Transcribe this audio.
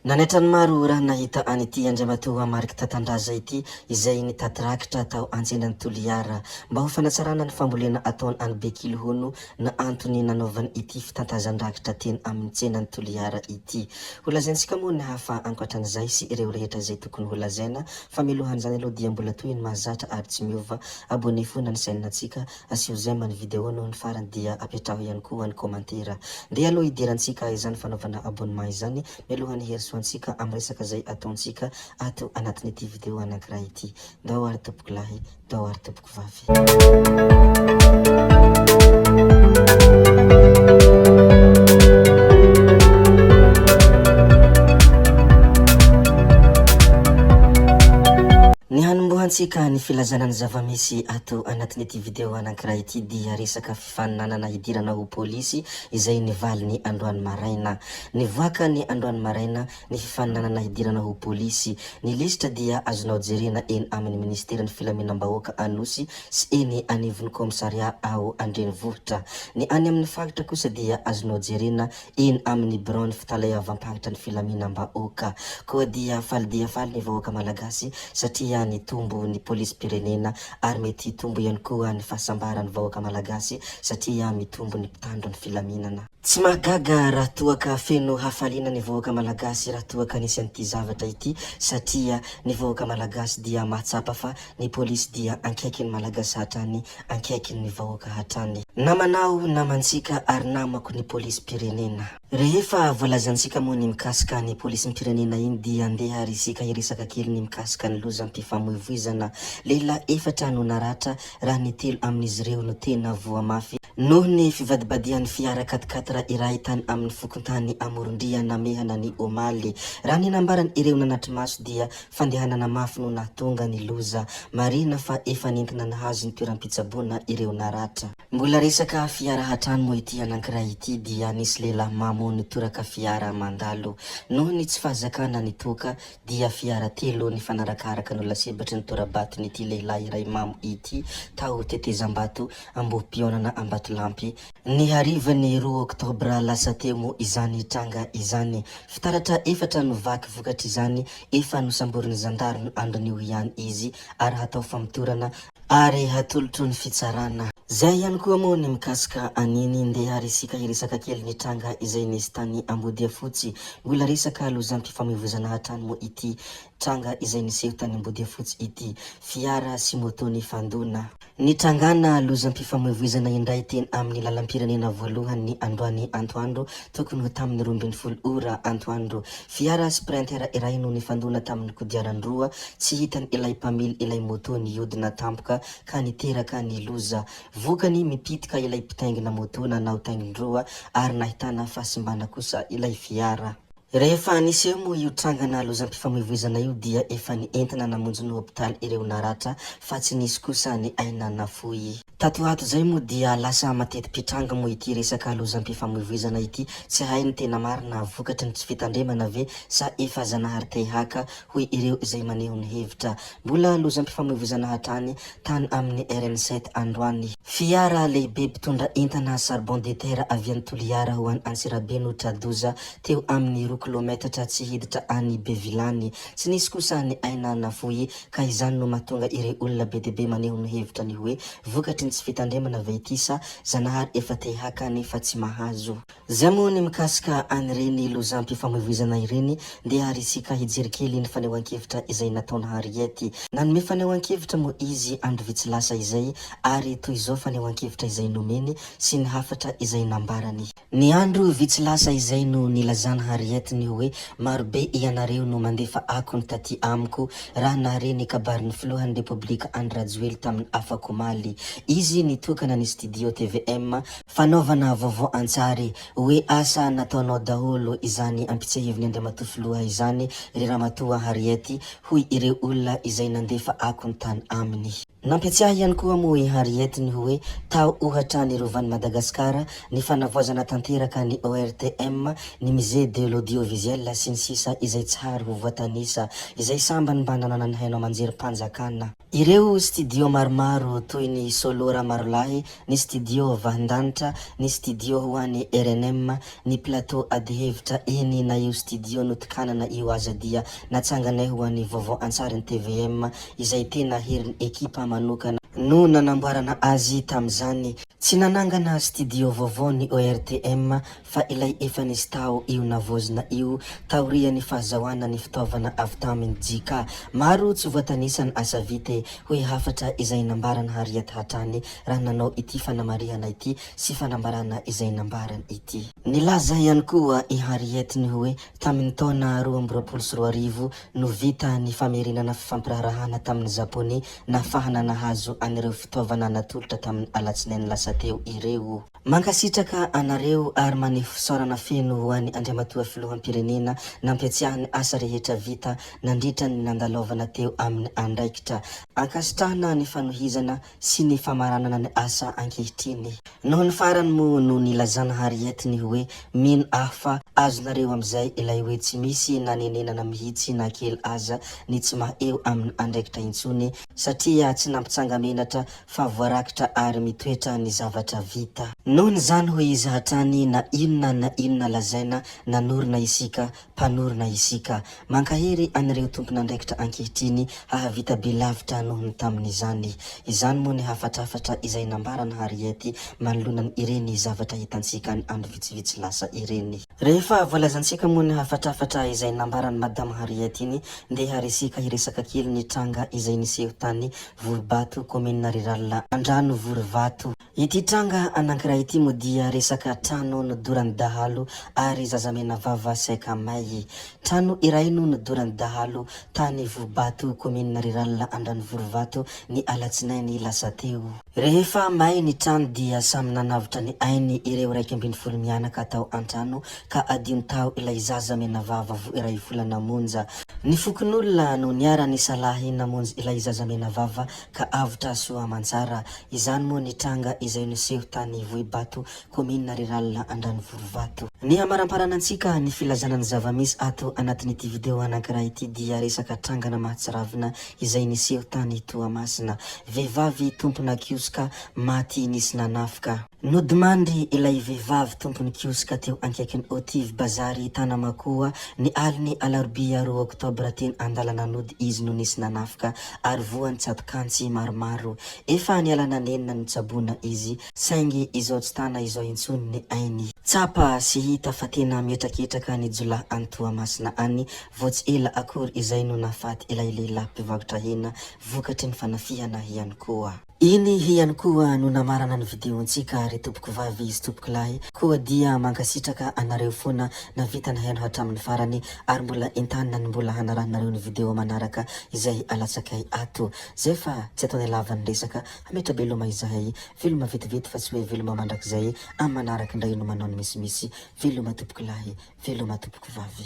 Nanaitra ny maro raha nahita an'ity Andriamatoa Marc Tatandraza ity izay nitaty rakitra tao antsenan'i Toliara. Mba ho fanatsarana ny fambolena ataony any Bekily hono no antony nanaovany ity fitantazan-drakitra teny amin'ny tsenan'i Toliara ity. Holazaintsika moa ny hafa ankoatran'izay sy ireo rehetra izay tokony holazaina fa milohan'izany aloha dia mbola toy ny mahazatra ary tsy miova, abonné foana ny chaîne-ntsika Asio j'aime ny vidéo noho ny farany dia apetraho ihany koa ny commentaire. Ndeha aloha hidirantsika izany fanaovana abonnement izany mialohan'ny herisoantsika amin'ny resaka izay ataontsika ato anatin'ity vidéo anankiray ity. Ndao ary tompoko lahy, ndao ary tompoko vavy. Ny hanombohantsika ny filazana ny zava-misy ato anatin'ity video anankiray ity dia resaka fifaninanana hidirana ho polisy izay nivaly ny androany maraina. Nivoaka ny androany maraina ny fifaninanana hidirana ho polisy. Ny lisitra dia azonao jerena eny amin'ny minisiteran'ny filaminam-bahoaka Anosy sy eny anivon'ny kaomisarià ao an-drenivohitra. Ny any amin'ny faritra kosa dia azonao jerena eny amin'ny biraon'ny fitaleavam-paritra ny filaminam-bahoaka. Koa dia faly dia faly ny vahoaka Malagasy satria nitombo ny polisim-pirenena ary mety hitombo ihany koa ny fahasambaran'ny vahoaka Malagasy satria mitombo ny mpitandro ny filaminana. Tsy mahagaga raha toa ka feno hafaliana ny vahoaka Malagasy raha toa ka nisy an'ity zavatra ity satria ny vahoaka Malagasy dia mahatsapa fa ny polisy dia ankaikin'ny Malagasy hatrany ankaikin'ny vahoaka hatrany. Namanao, namantsika ary namako ny polisim-pirenena. Rehefa voalazantsika moa ny mikasika ny polisim-pirenena iny dia andeha ary isika hiresaka kely ny mikasika ny lozam-pifamoivoizana. Lehilahy efatra no naratra raha ny telo amin'izy ireo no tena voa mafy noho ny fivadibadihan'ny fiara quat-quatre iray tany amin'ny fokontany Amorondria Namehana ny omaly. Raha ny nambaran'ireo nanatri-maso dia Fandehanana mafy no nahatonga ny loza. Marihina fa efa nentina nahazo ny toeram-pitsaboana ireo naratra. Mbola resaka fiara hatrany moa ity anankiray ity dia nisy lehilahy mamo nitoraka fiara mandalo. Noho ny tsy fahazakana ny toaka dia fiara telo nifanarakaraka no lasibatry ny tora-baton'ity lehilahy iray mamo ity tao Tetezambato, Ambohipihaonana Ambatolampy, Ny harivan'ny roa oktobra lasa teo moa izany tranga izany. Fitaratra efatra no vaky vokatr'izany, efa nosamborin'ny zandary ny andron'io ihany izy ary hatao famotorana ary hatolotro ny fitsarana. Zay ihany koa moa ny mikasika an'iny, ndeha ary isika hiresaka kely ny tranga izay nisy tany Ambodiafotsy. Mbola resaka lozam-pifamoivoizana hatrany moa ity tranga izay niseho tany Ambodiafotsy ity. Fiara sy moto nifandona. Nitrangana lozam-pifamoivoizana indray teny amin'ny lalam-pirenena voalohany ny androany antoandro tokony ho tamin'ny 12 ora antoandro. Fiara Sprinter iray no nifandona tamin'ny kodiaran-droa, tsy hitan' ilay mpamily ilay moto nihodina tampoka ka niteraka ny loza. Vokany, mipitika ilay mpitaingina moto nanao taingin-droa ary nahitana fahasimbana kosa ilay fiara. Rehefa niseho moa io trangana lozam-pifamoivoizana io dia efa nientina namonjy ny hopitaly ireo naratra fa tsy nisy kosa ny aina nafoy. Tato ho ato izay moa dia lasa mateti-pitranga moa ity resaka lozam-pifamoivoizana ity, tsy hay ny tena marina vokatry ny tsy fitandremana ve sa efa Zanahary te haka hoy ireo izay maneho ny hevitra. Mbola lozam-pifamoivoizana hatrany tany amin'ny RN sept androany. Fiara lehibe mpitondra entana charbon de terre avy any Toliara ho any Antsirabe no tra-doza teo amin'ny roa kilaometatra tsy hiditra any Bevilany. Tsy nisy kosa ny aina nafoy ka izany no mahatonga ireo olona be dia be maneho ny hevitra ny hoe vokatry ny tsy fitandremana ve ity sa Zanahary efa te haka nefa tsy mahazo. Zay moa ny mikasika an'ireny lozam-pifamoivoizana ireny, ndeha ary isika hijery kely ny fanehoan-kevitra izay nataon'i Harriet. Nanome fanehoan-kevitra moa izy andro vitsy lasa izay ary toy izao fanehoan-kevitra izay nomeny sy ny hafatra izay nambarany. Ny andro vitsy lasa izay no nilazan'i Harriet ny hoe marobe ianareo no mandefa akony taty amiko raha nahare ny kabarin'ny filohan'ny Repoblika Andry Rajoely tamin'ny afak'omaly. Izy nitokana ny studio tvm Fanaovana vaovao an-tsary, hoe asa nataonao daholo izany ampitsiahivin'i Andriamatoa Filoha izany ry Ramatoa Harriet, hoy ireo olona izay nandefa akony tany aminy. Nampiatsiahy ihany koa moa i Henriette ny hoe tao ohatra ny Rovan'i Madagasikara, ny fanavaozana tanteraka ny ORTM, ny Musée de l'audiovisuel sy ny sisa izay tsy hary ho voatanisa, izay sambany mba nananan'ny haino aman-jerim-panjakana. Ireo studio maromaro toy ny Solo Ramarolahy, ny studio Vahindanitra, ny studio ho an'ny rnm, ny plateau adihevitra, eny na io studio notokanana io aza dia natsanganay ho an'ny vaovao an-tsarin'ny tvm izay tena herin'ny ekipa manokana no nanamboarana azy tamin'izany. Tsy nanangana studio vaovao ny ORTM fa ilay efa nisy tao io navaozina io taorian'ny fahazahoana ny fitaovana avy tamin'ny JK. Maro tsy voatanisa ny asa vita e, hoy hafatra izay nambaran'i Harriet hatrany raha nanao ity fanamarihana ity sy fanambarana izay nambarany ity. Nilaza ihany koa i Harriet ny hoe tamin'ny taona 2022 no vita ny famerenana fifampiraharahana tamin'ny Japoney nahafahana nahazo an'ireo fitaovana natolotra tamin'ny alatsinainy lasa teo ireo. Mankasitraka anareo ary maneho fisaorana feno ho an'i Andriamatoa Filoham-pirenena nampiatsiahy ny asa rehetra vita nandritra ny nandalaovana teo amin'ny andraikitra. Ankasitrahana ny fanohizana sy ny famaranana ny asa ankehitriny. Noho ny farany moa no nilazana Harriet ny hoe mino aho fa azonareo amin'izay ilay hoe tsy misy nanenenana mihitsy na kely aza ny tsy maha eo amin'ny andraikitra intsony satria tsy nampitsanga-menatra fa voarakitra ary mitoetra ny zavatra vita. Noho izany hoy izy hatrany na inona na inona lazaina nanorina isika, mpanorina isika. Mankahery an'ireo tompon'andraikitra ankehitriny hahavita be lavitra noho ny tamin'izany. Izany moa ny hafatrafatra izay nambaran'i Harriet manoloana ireny zavatra hitantsika any andro vitsivitsy lasa ireny. Rehefa voalazantsika moa ny hafatrafatra izay nambaran'i Madame Harriet iny, ndeha ary isika hiresaka kely ny tranga izay niseho tany Voribato, kaominina rurale Andranovorivato. Ity tranga anankiray ity moa dia resaka trano nodoran'ny dahalo ary zazamenavava saika may. Trano iray no nodoran'ny dahalo tany Vohibato, kaominina rurale Andranovorivato ny alatsinainy lasa teo. Rehefa may ny trano dia samy nanavotra ny ainy ireo 11 mianaka tao an-trano ka adino tao ilay zaza menavava vo iray volana monja. Ny fokonolona no niara-nisalahy namonjy ilay zazamenavava ka avotra soa aman-tsara. Izany moa ny tranga izay niseho tany Vohibato, kaominina rurale Andranovorivato. Ny hamaramparana antsika ny filazana ny zava-misy ato anatin'ity video anankiray ity dia resaka trangana mahatsiravina izay niseho tany Toamasina. Vehivavy tompona kioska maty nisy nanafika. Nodimandry ilay vehivavy tompon'ny kioska teo ankaikin'ny Otiv Bazary Tanamakoa ny alin'ny alarobia roa oktobra teny an-dalana nody izy no nisy nanafika ary voan'ny tsatokantsy maromaro. Efa nialana nenina notsaboina izy saingy izao tsy tana izao intsony ny ainy. Tsapa sy hita fa tena mihetraketraka ny jiolahy any Toamasina any, vao tsy ela akory izay no nahafaty ilay lehilahy mpivarotra hena vokatry ny fanafihana ihany koa. Iny ihany koa no namarana ny video-ntsika ry tompokovavy sy tompokolahy, koa dia mankasitraka anareo foana navita nahaino hatramin'ny farany ary mbola entanina ny mbola hanarahanareo ny video manaraka izay alatsakay ato. Zay fa tsy ataonay lava ny resaka, hametra-beloma izahay, veloma vetivety fa tsy hoe veloma mandrakizay, amin'ny manaraka indray no manao ny misimisy, veloma tompokolahy, veloma tompokovavy.